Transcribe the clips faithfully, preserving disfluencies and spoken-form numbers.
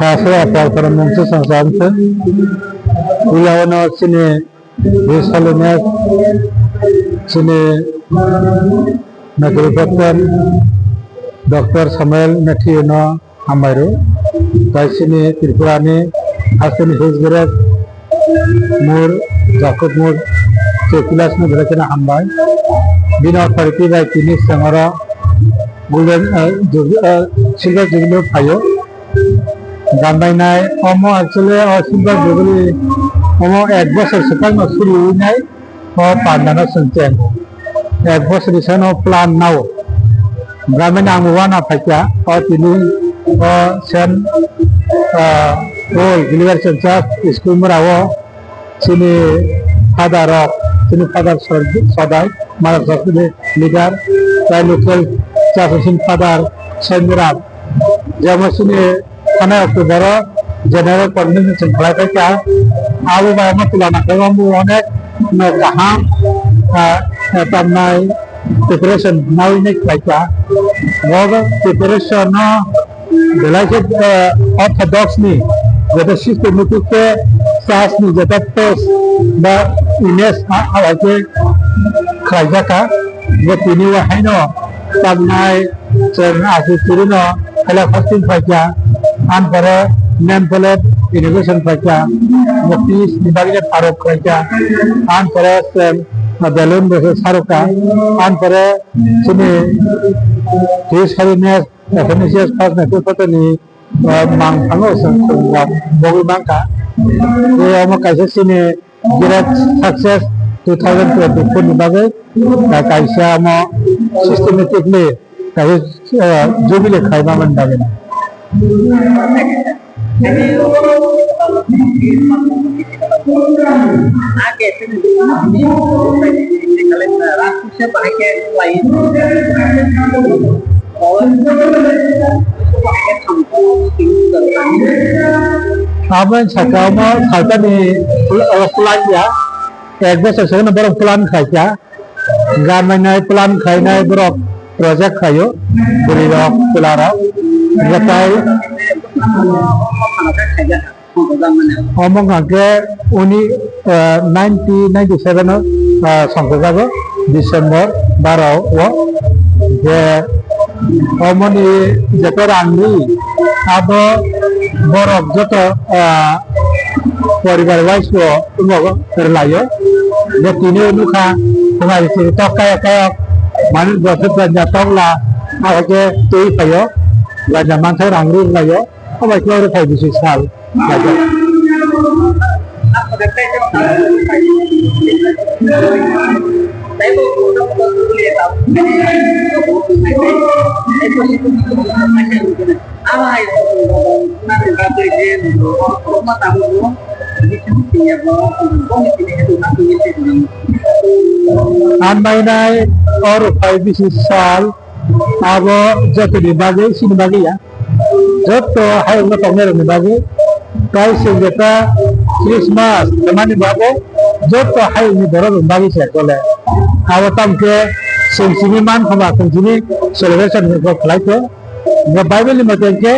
Pasra pasra mungsa sangsa amsa. Ulaono chini Ri Solines, chini Nagari Doctor, Doctor Samuel Matthew no hambai rw. Tai chini Tripura ni hasteni Hills Village Mur, Jacob Mur, Tepilas ni belai kheno hambai. Bini authority bai tini chwng oro Golden, eh, Jub-, eh, Silver Jubilee phaio. Gandainai omo actually o Silver Jubilee omo ek bosor swkang no suri nai o panda no chwng cheng. Ek bosor ni sano plan nao. Brahmin ang wana phaikha o tini o sen, ah, role deliver chencha school mura o chini father rok, chini father sor-, sodai, mara sosni leader, tai local chasasing father Sanjram. Jemo chini Thani October o general convention chwng khlai paikha. Abo bai omo tulana khe omo onek no kaham, ah, ah, tamnai preparation nawi nai khlaikha. Bo preparation no belai khe, ah, orthodox ni jeta systematic khe church ni jeta text ba image a, a, a, khe khlaijakha. Bo tini o haino tamnai chwng asu churino hela fasting phaikha, an pore name plate inauguration phaikha, bo peace ni bagwi pharok khlaikha, an pore chwng balloon bo sarokha, an pore chini His Holiness Athanasius First Metropolitan ni, ah, mang thango chwng chwng rok bogwi mankha. Tei omo kaisa chini Great success two thousand twenty-four ni bagwi, ah, kaisa omo systematically kaisa, ah, jubilee khaima mani bagwi. Aboni saka omo salsa ni pla-, plan ya, ek bosor saka borok plan khaikha, gan mainai plan khainai borok project khaio, bwrwi rok, chwla rok, hwnkhe tai omo hwnkhe uni, eh, nineteen ninety-seven o, eh, songkhojago December baro o je Omoni joto rangni abo borok joto, ah, poribar wise o tongo rwlaio. Je tini nukha, khwnai se tok kaya kaya, mani bwswk janja tokla, abo khe twi phaio, janja manthai rang rwlaio. Obai khe oro phai bisi sal. Ang bainai oro phai bisi sal. Abo jotoni bagwi, chini bagwi ya. Joto hayungno tongnairokni bagwi. Tai chwng jeta Christmas hwnmani bagwi joto hayungni borokni bagwi se kole. Abo tamkhe chwng chini man khoma, chwng chini celebration khlai khe. Bo Bible ni mote khe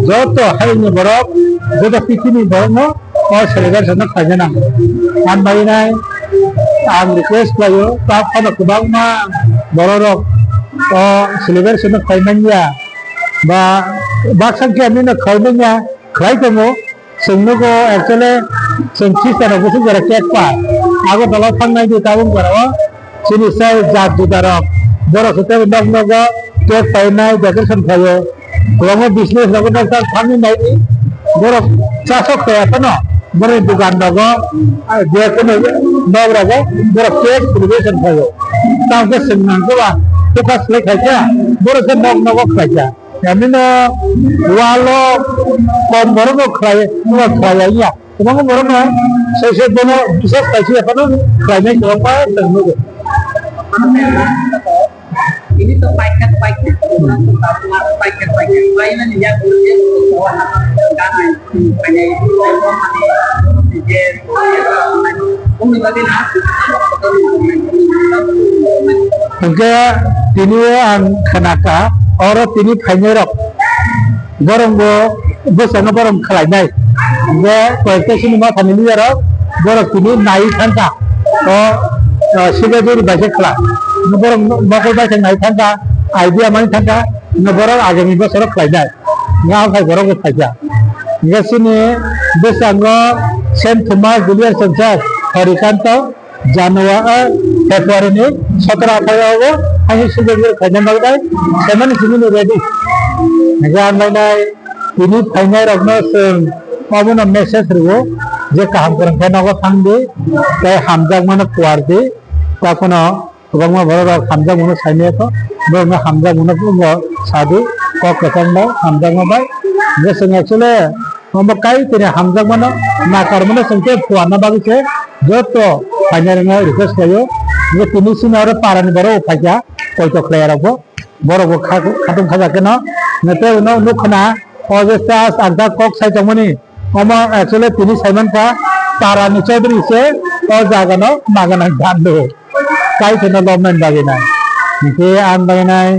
joto hayungni borok, joto pithimni borokno o celebration no khlaina nango. Ang bainai ang request khlaio, ta phano kwbangma bororok o celebration no khlai manya, ba baksa khe ani no khlai manya, khlai tongo. Chwng nugo actually chwng Christian rok bwswk jora cake pa, Agartala thangnai di tabuk jora o. Chini sai jat juda rok, borok se tei nok nogo cake painai, decoration khlaio. Kwbangma business rok no thangwi naidi, borok chasok kaya phano, borok dukan rogo, ah, je kono nok rogo, borok cake celebration khlaio. Tamo khe chwng nangkhe ba focus khlai khaikha, borok khe nok nogo khlaikha. Yamino walo kom borok bo khlai, bo khlai ya. Kwbangma borokno sai sai bono bisas kaisa yaphano khlainai kwbangma chwng nugo. Ini to paikha, paikha, paikha, paikha, paikha, paikha, paikha, paikha, paikha, Hwnkhe tini o ang khnakha, oro tini phainairok borok bo bwskango borok khlainai. Hwnkhe koyekta chini mathani leader rok borok tini nai thangkha. O, o, Sibajuri bai khe khwla. Borok mokol bai khe nai thangkha, idea mani thangkha, borok agami bosoro khlainai. Nga phai borok bo phaikha. Nga chini bwskango Saint Thomas Junior Sensor, Horikanto, January, eh, February ni sotoro atharo o, ani sujok ni khaina bagwi, semani simi ni ready. Nga ang lainai, tini phainai rokno chwng obono message rwo, je kaham kwrwng khe nogo thang di, tei hamjakmano kuar di, ta phano Kwbangma borok rok hamjakmano saimaya kho, borokno hamjakmano bo sadi, kok kwchang bai, hamjakma bai. Hingke chwng actually omo kai tini hamjakmano nakarmano chwng tei phuarna bagwi se joto phainai rokno request khlaio. Hingke tini chini oro parani borok bo phaikha, koitok khlai rok bo, borok bo kha-, khatung khajak kheno, hingke tei uno nuk khna o je chas ang ta kok sai tongmani, omo actually tini saimankha, parani Chaudhary se o jagano maganang dando. Kaitheno lobnani bagwi nai. Hingke ang bagwi nai,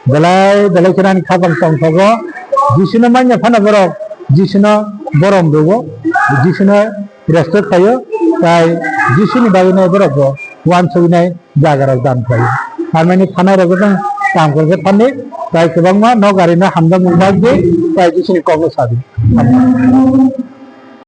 belai belai kheno ani khapang tongthogo. Jisuno manya phano borok, Jisuno borom rwo, Jisuno respect khlaio, tai Jisuni bagwi nai borok bo uansugwi nai. Jaga rok dan khlai. Tharmani thanai rok jang kam kor khe thani, tai kwbangma nok ari no hamjakmung bagwi, tai Jisuni kok no sadi.